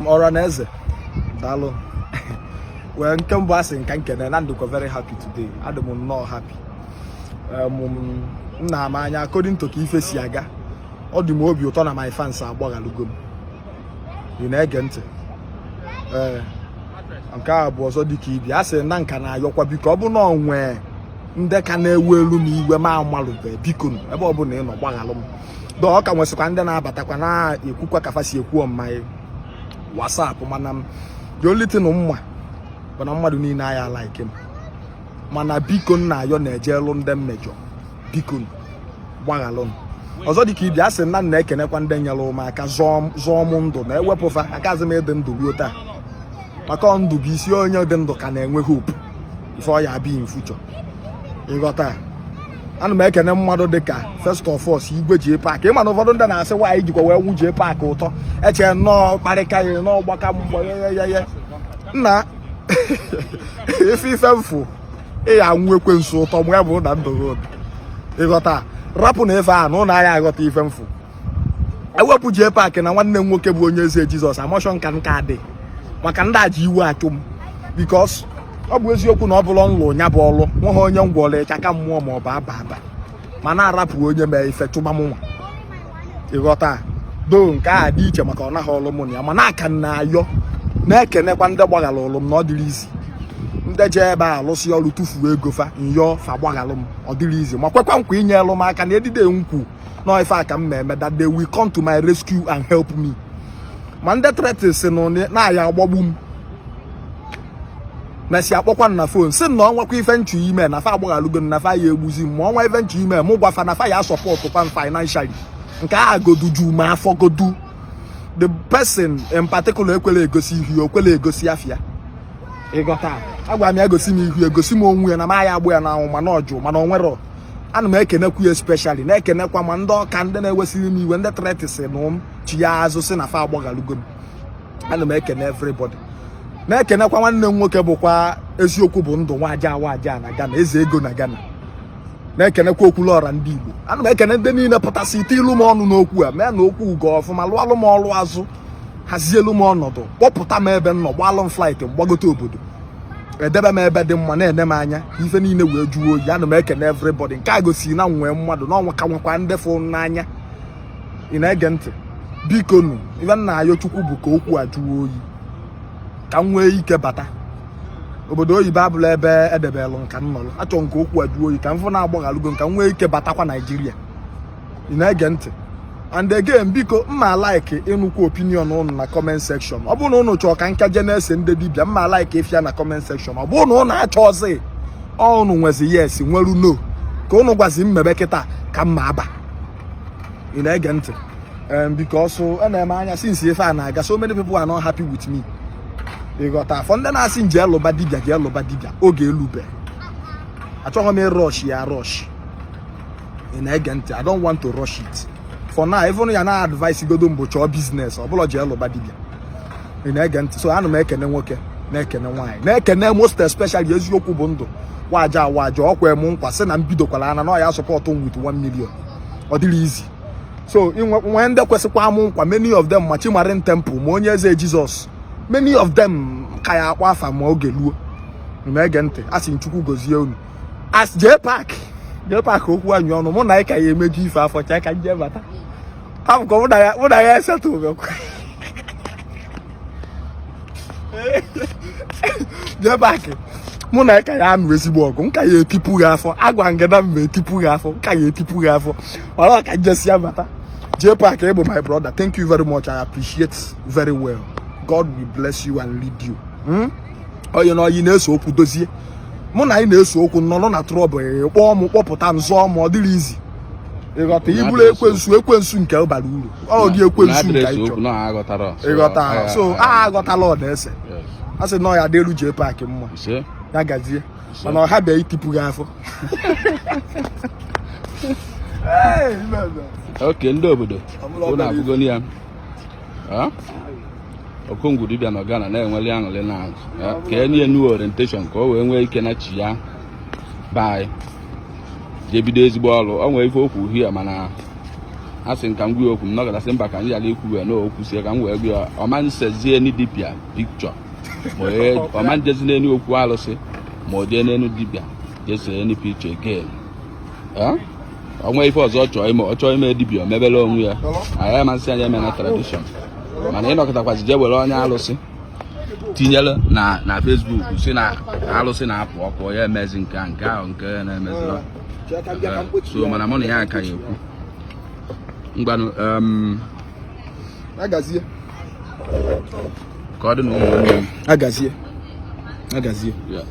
Ọra na eze, daalụ. Wee nke mbụ, asị nka nkene na ndụkọ, very happy today. Adị m nnọọ happy. M na-ama anya according to ka ife si aga. Ọ dị m obi ụtọ na my fans agbaghalugo m. Ị na-ege ntị? Ee, nke a bụ ọzọ dịka ibi a sị na nka na-ayọkwa. Biko, ọ bụ na ọ nwee ndị ka na-ewu elu m iwe ma amalụbe, biko nụ, ebe ọ bụla ị nọ, gbaghalụ m. Do ọ ka nwesịkwa ndị na-abatakwa na-ekwukwa ka fa si ekwu on my WhatsApp, mana m the only thing mma bụ na mmadụ niile aya like m. Mana biko, nna ayọ na-eje elu ndị mmejọ, biko gbaghalụ m. Ọzọ dịka ibi, a sị na nna ekenekwa ndị nyere m aka zọọ m ndụ na ewepụfa akazi m ịdị ndụ ruo taa, maka ọ ndụ bụ isi. Onye dị ndụ ka na-enwe hope ife ọ ya abịa in future. Ịghọta? Ana m ekene mmadụ dịka, first of all, Igwe J Park. Ịma na ụfọdụ ndị na-asị nwaanyị jikwa wee nwu J Park ụtọ eche nnọọ kparịka ya nnọọ gbaka mgbọ ya ya nna ife ife mfụ ị ya anwụ ekwensu ụtọ mgbe ya bụ na ndụ gị. Ịghọta? Rapụ na ife a na ụlọ ahịa aghọta ife mfụ. Ewepụ J Park na nwanne m nwoke bụ onye eze Jizọs amotion ka nka dị maka ndị aji iwe achụ m, because ọ bụ eziokwu na ọ bụla nlụ nya bụ ọlụ nweghị onye ngwọrọ ịchaka mmụọ ma ọ bụ aba aba ma na-arapụ onye mee ife chụba m nwa. Ịghọta? Do nke a dị iche maka ọ naghị ọlụ mụ na ya, mana aka na-ayọ na-ekenekwa ndị gbaghara ọlụ m na ọ dịrị izi ndị jee ebe a alụsị ọrụ tụfuo ego fa nyọọ fa gbaghalụ m. Ọ dịrị izi ma kwekwa nkwa inyelụ m aka na edide nkwu nọ ife a ka m na-eme, that they will come to my rescue and help me. Ma ndị threats nụ na-aya agbagbu m mesi akpọkwa na phone si na ọnwakwa ife nchu ime na fa agbaghalụgo na fa ya egbuzi m, ma ọnwa ife nchu ime mụ gwafa na fa ya support kwa m financially. Nke a godu ju ma afọ godu. The person in particular ekwela egosi ihu ya, okwela egosi afịa. Ịghọta? Agwara m ya gosi m ihu, egosi m onwe ya na ma ya agbụ ya n'anwụ, mana ọ jụ, mana ọ nwere. Ana m ekenekwu ya especially, na-ekenekwa ma ndị ọka, ndị na-ewesiri m iwe, ndị threats nụ m chi ya azụ si na fa agbaghalugo m. Ana m ekene everybody, na-ekenekwa nwanne m nwoke bụkwa eziokwu bụ ndụ nwaja nwaja na Ghana, eze ego na Ghana, na-ekenekwa Okwuluọra ndị Igbo. Ana m ekene ndị niile pụtasị ite ilu m ọnụ n'okwu a, mee na okwu ugo ọfụma, lụọlụ m ọrụ azụ, hazielu m ọnọdụ, kpọpụta m ebe m nọ, gbalụ m flight mgbagote obodo, edebe m ebe dị mma, na-ene m anya ka ife niile wee juo oyi. Ana m ekene everybody. Nke a gosiri na nwee mmadụ na ọnwa ka nwekwa ndị fụ n'anya. Ị na-ege ntị? Biko nụ, ife nna ayọ Chukwu bụ ka okwu a jụọ oyi, ka m nwee ike bata obodo oyibo. Abụla ebe edebelụ nka m nọrọ achọ nke okwu a jụọ oyi, ka m fụ na-agbaghalụgo, nka m nwee ike batakwa Naijiria. Ị na-ege ntị? And again, biko, mma like ịnụkwu opinion ụnụ na comment section. Ọ bụrụ na ụnụ chọọ ka nka je na-ese ndị dibịa, mma like ịfịa na comment section. Ọ bụrụ na ụnụ achọzi, ụnụ nwezi yes, nweru no, ka ụnụ gwazi mmebe kịta ka mma aba. Ị na-ege ntị? Because ọ na-eme anya since ife a na-aga, so many people are not happy with me. Ịghọta? Afọ ndị na-asị nje lụba dibịa, jee lụba dibịa, oge elube. Achọghị m ịrush ya rush. Ị na-ege ntị? I don't want to rush it for now. Even ya na advice godo mbụ, chọọ business, ọ bụla jee lụba dibịa. Ị na-ege ntị? So ana m ekene nwoke, na-ekene nwaanyị, na-ekene most especially eziokwu bụ ndụ waja waja. Ọkwa m nkwa sị na m bidokwara ana na ọ ya support m with 1 million. Ọ dịrị easy. So nwee ndị kwesịkwa amụ nkwa, many of them, ma Chimarin Temple, ma onye eze Jizọs, many of them ka ya akpọ afa ma oge luo. Na-ege ntị? A sị Chukwu gozie unu. As J Park, J Park, okwu anyị ọnụ mụ na anyị ka ya emeju ife afọ chaa ka nje bata hapụ ka mụ na ya esetụbekwa. J Park, mụ na ya ka ya anụ ezigbo ọgụ, nka ya etipụ gị afọ. Agwa ngeda m ma etipụ gị afọ, nka ya etipụ gị afọ, mana ọ ka njesi ya bata. J Park, ịbụ my brother, thank you very much. I appreciate very well. God will bless you and lead you. Onye na oyi na-eso okwu dozie mụ na anyị na-eso okwu nọrọ na trouble, kpọọ m, kpọpụta m, zụọ m. Ọ dịrị izi. Ịghọta? Iburu ekwensu, ekwensu nke bara uru, ọ dị ekwensu nke anyị chọrọ. Ịghọta? So a aghọtala, ọ na-ese a sị na ọ ya dịru J Park mma, ya gazie, mana ọ ha bịa itipụ gị afọ. Oke ndị obodo ụnụ abụgo ya. Okongwu dibịa nọ Ghana na-enweli aṅụrị na ka enye new orientation ka o wee nwee ike na chi ya be anyị jee bido ezigbo ọrụ. O nwee ife okwu hie, mana A sị m ka m gwa ya okwu, m nọgara sị mba, ka m ghara ikwu ya na okwu sie ka m wee gwa ya, ọma nsezie ni dibịa picture, ma ọma njezi n'elu okwu alụsị, ma ọ jee n'elu dibịa jee see any picture again. O nwee ife ọzọ ọ chọọ ime, ọ chọọ ime dibịa, o mebere onwe ya. Anyị amasị anyị eme na tradition, mana ịnọkọtakwazi jee were onye alụsị tinyere na Facebook, si na alụsị na-apụ ọkụ, ya emezi nke a, nke ahụ, nke ya na-emezi. So mana mụ na ya aka ya ekwu. Ngwanụ. Agazie. Ka ọ dị na ụmụnne m. Agazie, agazie. Yeah.